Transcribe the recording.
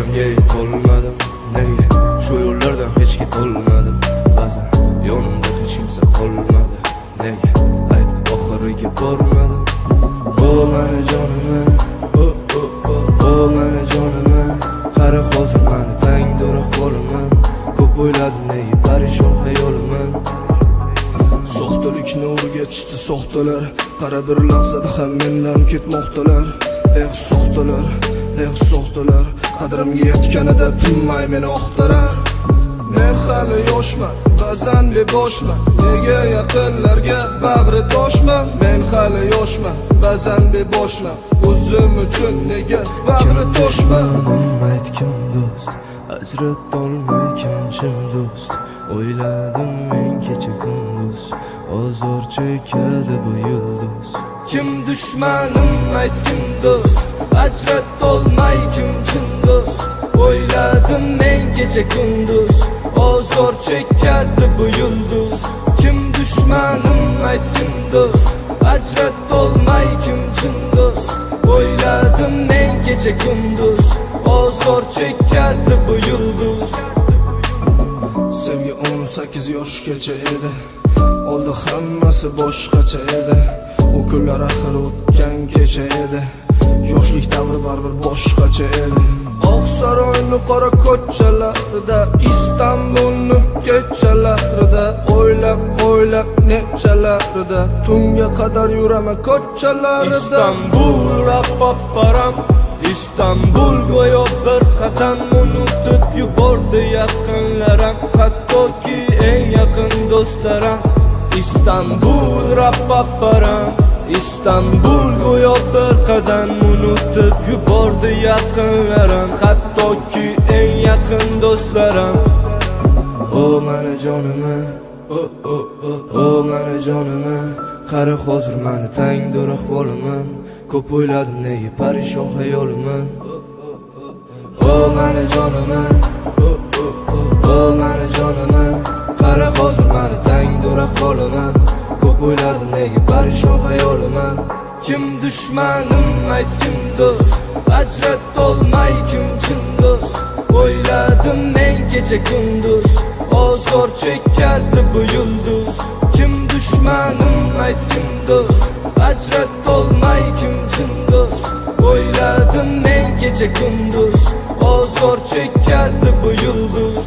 Maqsadimga yetolmadim. Nega shu yo'llardan hech ketolmadim? Ba'zan yonimda hech kimsa qolmadi. Nega, ayt, oxiriga bormadim? O mani jonima, o o o o mani jonima. Qara, hozir mani tangdir ahvolim. Ko'p o'yladim, nega parishon hayolim. Soxtalikni o'rgatishdi soxtalar. Qara, bir lahzada ham mendan ketmoqdalar. Eh, soxtalar, eh, soxtalar. Qadrimga yetganida tinmay meni oqtarar. Men hali yoshman, ba'zan beboshman. Nega yaqinlarga bag'ri toshman? Men hali yoshman, ba'zan beboshman. O'zim uchun nega bag'ri toshman? Dushmanim, ayt, kim do'st? Ajratolmay kim chin do'st. O'yladim men kecha kunduz, ozor chekadi bu yulduz. Kim dushmanim, ayt, kim do'st? Ajratolmay kim chin do'st. O'yladim men kecha kunduz, ozor chekadi bu yulduz. Kim dushmanim, ayt, kim do'st? Ajratolmay kim chin do'st. O'yladim men kecha kunduz, ozor chekadi bu yulduz. Sevgi 18 yoshgacha edi. Oldi hammasi boshqacha edi. U kunlar axir o'tgan kecha edi. Yoshlik davri baribir boshqacha edi. Oq saroyni qora ko'chalarida, Istanbulni kechalarida, o'ylab o'ylab nechalarida tunga qadar yuraman ko'chalarida. Istanbul rappaparam. Istanbul go'yo bir qadam. Unutib yubordi yaqinlarim, hattoki eng yaqin do'stlarim. Istanbul rappaparam. Istanbul go'yo bir qadam. Unutib yubordi yaqinlarim, hattoki eng yaqin do'stlarim. O mani jonima, o o o o mani jonima. Qara, hozir mani tangdir ahvolim. Ko'p o'yladim, nega parishon hayolim. O mani jonima, o o o o mani jonima. Qara, hozir mani tangdir ahvolim. Ko'p o'yladim, nega parishon hayolim. Kim dushmanim, ayt, kim do'st? Ajratolmay kim chin do'st. O'yladim men kecha kunduz, ozor chekadi bu yulduz. Kim dushmanim, ayt, kim do'st? Ajratolmay kim chin do'st. O'yladim men kecha kunduz, ozor chekadi bu yulduz.